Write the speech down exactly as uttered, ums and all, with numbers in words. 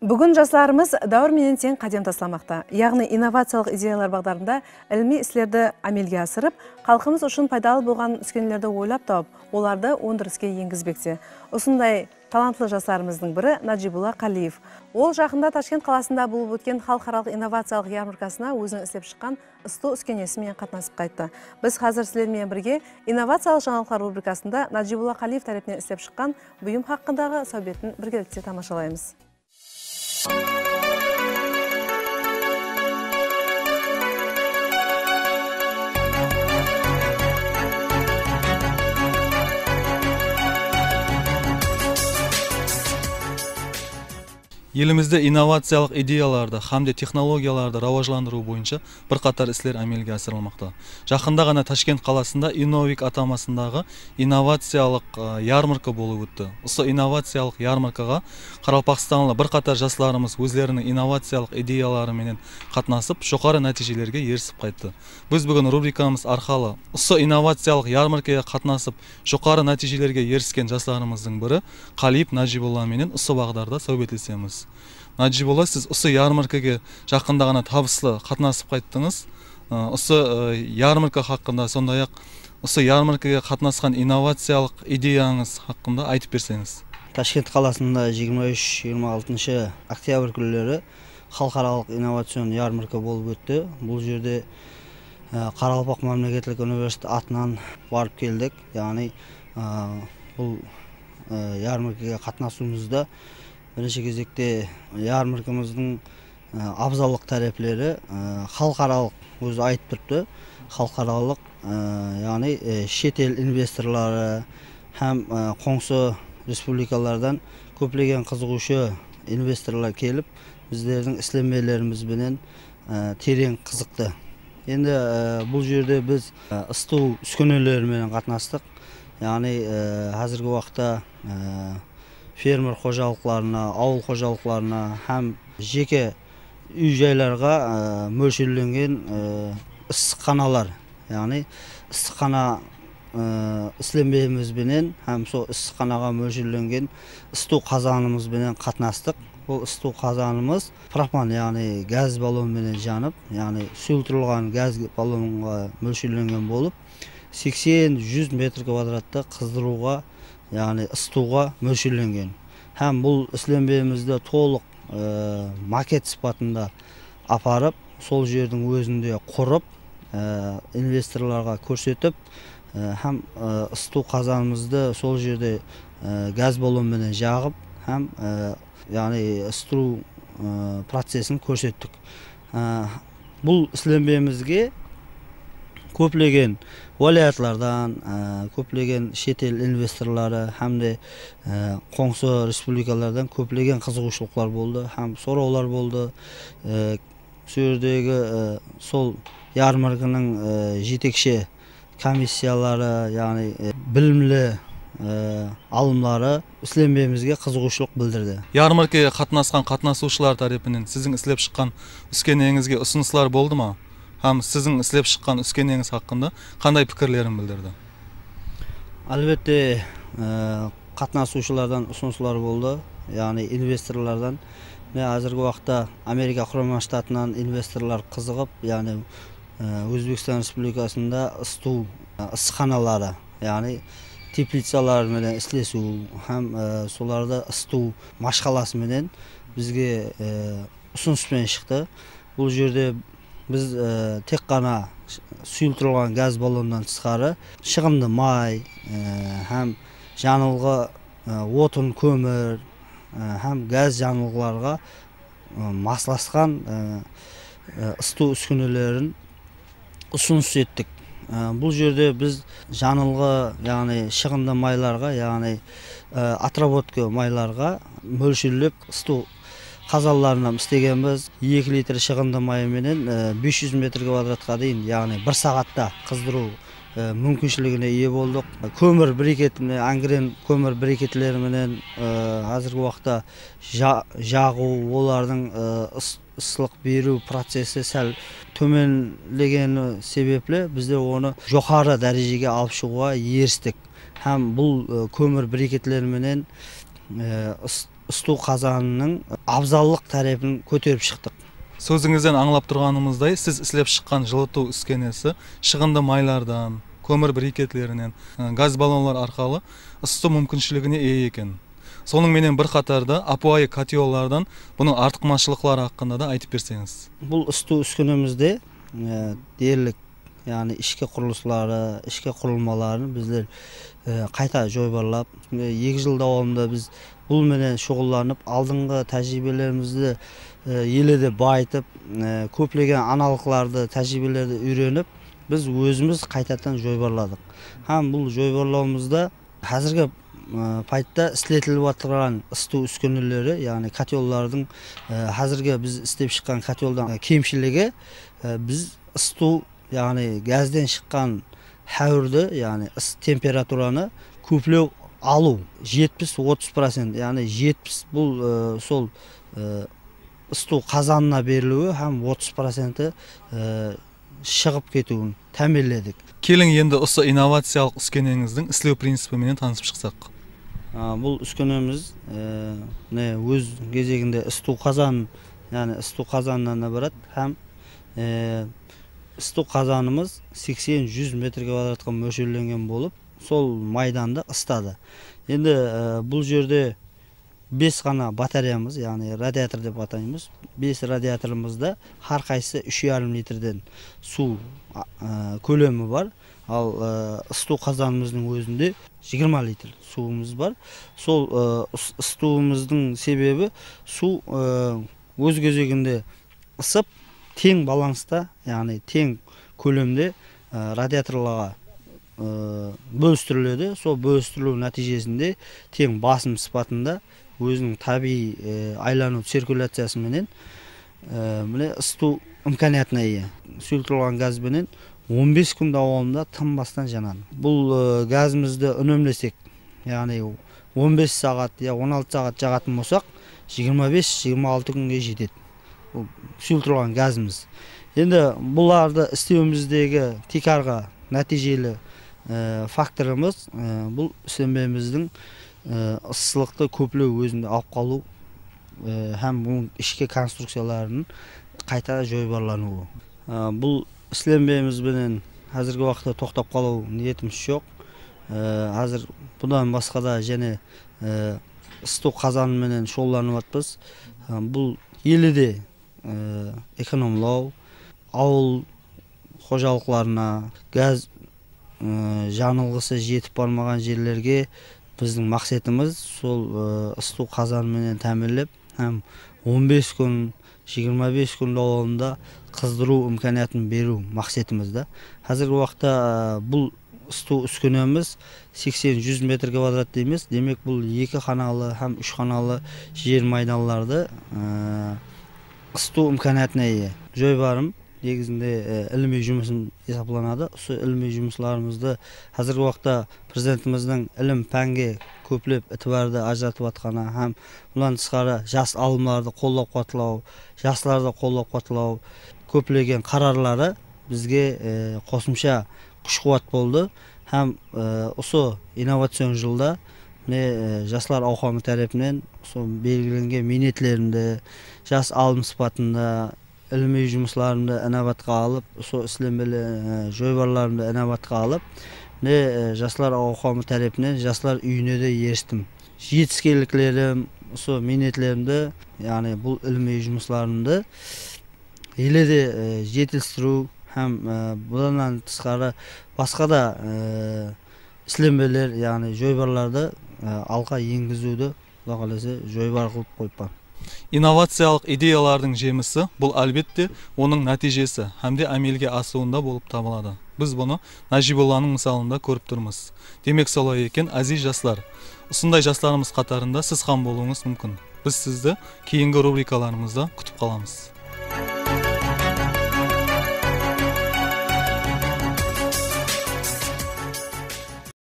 Búgin jaslarımız dáwir menen teń qádem taslamaqta, yaǵnıy innovaciyalıq ideyalar baǵdarında ilimiy islerdi ámelge asırıp, xalqımız ushın paydalı bolǵan úskenelerdi oylap tawıp, olardı óndiriske engizbekte. Usınday talantlı jaslarımızdıń biri Najibulla Qaliyev. Ol jaqında Tashkent qalasında bolıp ótken xalıqaralıq innovaciyalıq yarmarkasına óziniń islep shıqqan ısıtıw úskenesi menen qatnasıp qayttı. Biz házir sizler menen birge innovaciyalıq jańalıqlar rubrikasında Najibulla Qaliyev tárepinen islep shıqqan buyım haqqındaǵı sáwbetin birgelikte tamashalaymız. Elimizde innovaciyalıq ideyalardı hám de texnologiyalardı rawajlandırıw boyınsha bir qatar isler ámelge asırılmaqta. Jaqında ǵana Tashkent qalasında Innovik atamasındaǵı innovaciyalıq, ı, yarmarka bolıp ótti. Usı innovaciyalıq yarmarkaǵa qaraqalpaqstanlı bir qatar jaslarımız ózleriniń innovaciyalıq ideyaları menen qatnasıp, joqarı nátiyjelerge erisip qayttı. Biz búgin rubrikamız arqalı usı innovaciyalıq yarmarkaǵa qatnasıp, joqarı nátiyjelerge erisken jaslarımızdıń biri Qaliyev Najibulla menen usı baǵdarda sáwbetlesemiz. Najibulla, siz usı yarmarkaǵa jaqında ǵana tabıslı qatnasıp qayttıńız. I, usı, ı, yarmarka haqqında, sonday-aq, usı yarmarkaǵa qatnasqan innovaciyalıq ideyańız haqqında aytıp berseńiz. Tashkent qalasında jigirma úsh, jigirma altınshı oktyabr kúnleri xalıqaralıq innovacion yarmarka bolıp ótti. Bul jerde, ı, Qaraqalpaq mámleketlik universiteti atınan barıp keldik. Yaǵnıy, ı, bul, ı, yarmarkaǵa qatnasıwımızda birinshi gezekte yarmarkamızdıń, ı, abzallıq tárepleri, ı, xalıqaralıq, ózi aytıp turıptı, xalıqaralıq, ı, yaǵnıy, ı, shet el investorları hám, ı, qońsı respublikalardan kóplegen qızıǵıwshı investorlar kelip, bizlerdiń islenbelerimiz benen, ı, tereń qızıqtı. Endi, ı, bul jerde biz, ı, ısıtıw úskeneleri menen qatnastıq. Yaǵnıy, ı, házirgi waqıtta, ı, fermer xojalıqlarına, awıl xojalıqlarına hám jeke úy-jaylarǵa, ı, mólsherlengen, ı, ıssıxanalar, yaǵnıy ıssıxana, ı, islenbemiz benen hám sol ıssıxanaǵa mólsherlengen ısıtıw qazanımız benen qatnastıq. Bul ısıtıw qazanımız propan, yaǵnıy gaz ballon menen janıp, yaǵnıy suyıltırılǵan gaz ballonǵa mólsherlengen bolıp, seksen, júz metr kvadrattı qızdırıwǵa, yaǵnıy ısıtıwǵa mólsherlengen. Hám bul islenbemizdi tolıq, e, maket sıpatında aparıp, sol jerdiń ózinde qurıp, e, investorlarǵa kórsetip, e, hám, e, ısıtıw qazanımızdı sol jerde, e, gaz ballon menen jaǵıp, hám, e, yaǵnıy ısıtıw, e, procesin kórsettik. E, Bul islenbemizge kóplegen wálayatlardan, e, kóplegen shet el investorları hám de, e, qońsı respublikalardan kóplegen qızıǵıwshılıqlar boldı hám sorawlar boldı. E, usı jerdegi, e, sol yarmarkanıń, e, jetekshi komissiyaları, yaǵnıy, e, bilimli, e, alımları islenbemizge qızıǵıwshılıq bildirdi. Yarmarkaǵa qatnasqan qatnasıwshılar tárepinen siziń islep shıqqan úskeneńizge usınıslar boldı ma? Hám siziń islep shıqqan úskeneńiz haqqında qanday pikirlerin bildirdi? Álbette, e, qatnasıwshılardan usınıslar boldı, yaǵnıy investorlardan. Mine, házirgi waqıtta Amerika Qurama Shtatınan investorlar qızıǵıp, yaǵnıy, e, Ózbekstan Respublikasında ısıtıw, e, ıssıxanaları, yaǵnıy teplicalar menen islesiw hám, e, solardı ısıtıw mashqalası menen bizge, e, usınıs penen shıqtı. Bul jerde biz, e, tek ǵana suyıltırılǵan gaz ballonnan tısqarı shıǵındı may, e, hám janılǵı, e, otın, kómir, e, hám gaz janılǵılarǵa, e, maslasqan, e, e, ısıtıw úskenelerin usınıs ettik. E, bul jerde biz janılǵı, yaǵnıy shıǵındı maylarǵa, yaǵnıy, e, otrabotka maylarǵa mólsherlep ısıtıw qazanların hám islegenbiz. Eki litr shıǵındı mayı menen, e, bes júz metr kvadratqa deyin, yaǵnıy bir saatta qızdırıw, e, múmkinshiligine iye boldıq. Kómir briketi menen, angren kómir briketleri menen, e, házirgi waqıtta ja-, jaǵıw, olardıń, e, ıs-, ıssılıq beriw procesi sál tómenlegeni sebepli bizler onı joqarı dárejege alıp shıǵıwǵa eristik. Hám bul, e, kómir briketleri menen, e, ıs-, ısıtıw qazanınıń abzallıq tárepin kóterip shıqtıq. Sózińizden ańlap turǵanımızday, siz islep shıqqan jılıtıw úskenesi shıǵındı maylardan, kómir briketlerinen, ı, gaz ballonlar arqalı ısıtıw múmkinshiligine iye eken. Sonıń menen bir qatarda ápiwayı kotyollardan bunıń artıqmashılıqları haqqında da aytıp berseńiz. Bul ısıtıw úskenemizde, e, derlik, yaǵnıy ishki qurılısları, ishki qurılmaların bizler, e, qayta joybarlap, e, eki jıl dawamında biz bul menen shuǵıllanıp, aldınǵı tájiriybelerimizdi, e, ele de bayıtıp, e, kóplegen analıqlardı, tájiriybelerdi úyrenip, biz ózimiz qaytadan joybarladıq. Hám bul joybarlawımızda házirgi, e, payıtta isletilip atırǵan ısıtıw úskeneleri, yaǵnıy kotyollardıń, e, házirgi biz islep shıqqan kotyoldan, e, kemshiligi, e, biz ısıtıw, yaǵnıy gazden shıqqan háwirdi, yaǵnıy ıs-, temperaturanı kóplew alıw, jetpis otız procent, yaǵnıy jetpis bul, e, sol, e, ısıtıw qazanına beriliwi hám otız procenti, e, shıǵıp ketiwin támiyinledik. Keliń, endi usı innovaciyalıq úskeneńizdiń islew prinsipi menen tanısıp shıqsaq. A, bul úskenemiz, e, mine, óz gezeginde ısıtıw qazan, yaǵnıy ısıtıw qazanınan ibarat hám, e, ısıtıw qazanımız seksen júz metr kvadratqa mólsherlengen bolıp, sol maydandı ısıtadı. Endi, e, bul jerde bes ǵana batareyamız, yaǵnıy radiator dep ataymız. Bes radiatorımızda hár qaysısı úsh jarım litrden suw, a, a, kólemi bar. Al, a, ısıtıw qazanımızdıń ózinde jigirma litr suwımız bar. Sol, a, ıs-, ısıtıwımızdıń sebebi suw, a, óz gezeginde ısıp, teń balansta, yaǵnıy teń kólemde, e, radiatorlarǵa, e, bólistiriledi. Sol bólistiriliw nátiyjesinde teń basım sıpatında óziniń tábiyiy, e, aylanıw cirkulyaciyası menen, e, mine, ısıtıw imkaniyatına iye. Suyıltırılǵan gaz benen on bes kún dawamında tınbastan janadı. Bul, e, gazımızdı únemlesek, yaǵnıy on bes saat ya on altı saat jaǵatın bolsaq, jigirma bes, jigirma altı kúnge jetedi. Bul suyıltırılǵan gazımız. Endi bulardı islewimizdegi tiykarǵı nátiyjeli, e, faktorımız, e, bul islenbemizdiń, e, ıssılıqtı kóplew ózinde alıp qalıw, e, hám bunıń ishki konstrukciyalarınıń qayta joybarlanıwı. A, bul islenbemiz benen házirgi waqıtta toqtap qalıw niyetimiz joq. A, házir budan basqa da jáne, a, ısıtıw qazanı menen shuǵıllanıp atırmız. A, bul ele de, a, ekonomlaw, awıl xojalıqlarına gaz, a, janılǵısı jetip barmaǵan jerlerge bizdiń maqsetimiz sol, a, ısıtıw qazanı menen támiyinlep, hám on bes kún, jigirma bes kún dawamında qızdırıw imkaniyatın beriw maqsetimizde. Házirgi waqıtta, a, bul ısıtıw úskenemiz seksen júz metr kvadrat deymiz. Demek, bul eki xanalı hám úsh xanalı jer maydanlardı, a, ısıtıw imkaniyatına iye. Joybarım negizinde, e, ilimiy jumısım esaplanadı. Usı ilimiy jumıslarımızdı házirgi waqıtta Prezidentimizdiń ilim-pánge kóplep itibardı ajıratıp atqanı hám bunnan tısqarı jas alımlardı qollap-quwatlaw, jaslardı qollap-quwatlaw, kóplegen qararları bizge, e, qosımsha kúsh-quwat boldı. Hám, e, usı innovacion jılda mine, e, jaslar awqamı tárepinen usı belgilengen miynetlerimdi, jas alım sıpatında ilimiy jumıslarımdı inabatqa alıp, usı islenbeli, e, joybarlarımdı inabatqa alıp, mine, e, jaslar awqamı tárepinen jaslar úyine de eristim. Jetiskenliklerim, usı miynetlerimdi, yaǵnıy bul ilimiy jumıslarımdı ele de, e, jetilistiriw hám, e, bunnan tısqarı basqa da, e, islenbeler, yaǵnıy joybarlardı, e, alǵa engiziwdi, Quda qálese, joybar qılıp qoyıppan. Innovaciyalıq ideyalardıń jemisi, bul, álbette, onıń nátiyjesi hám de ámelge asıwında bolıp tabıladı. Biz bunı Najibullanıń mısalında kórip turmız. Demek, solay eken, áziz jaslar, usınday jaslarımız qatarında siz hám bolıwıńız múmkin. Biz sizdi keyingi rubrikalarımızda kútip qalamız.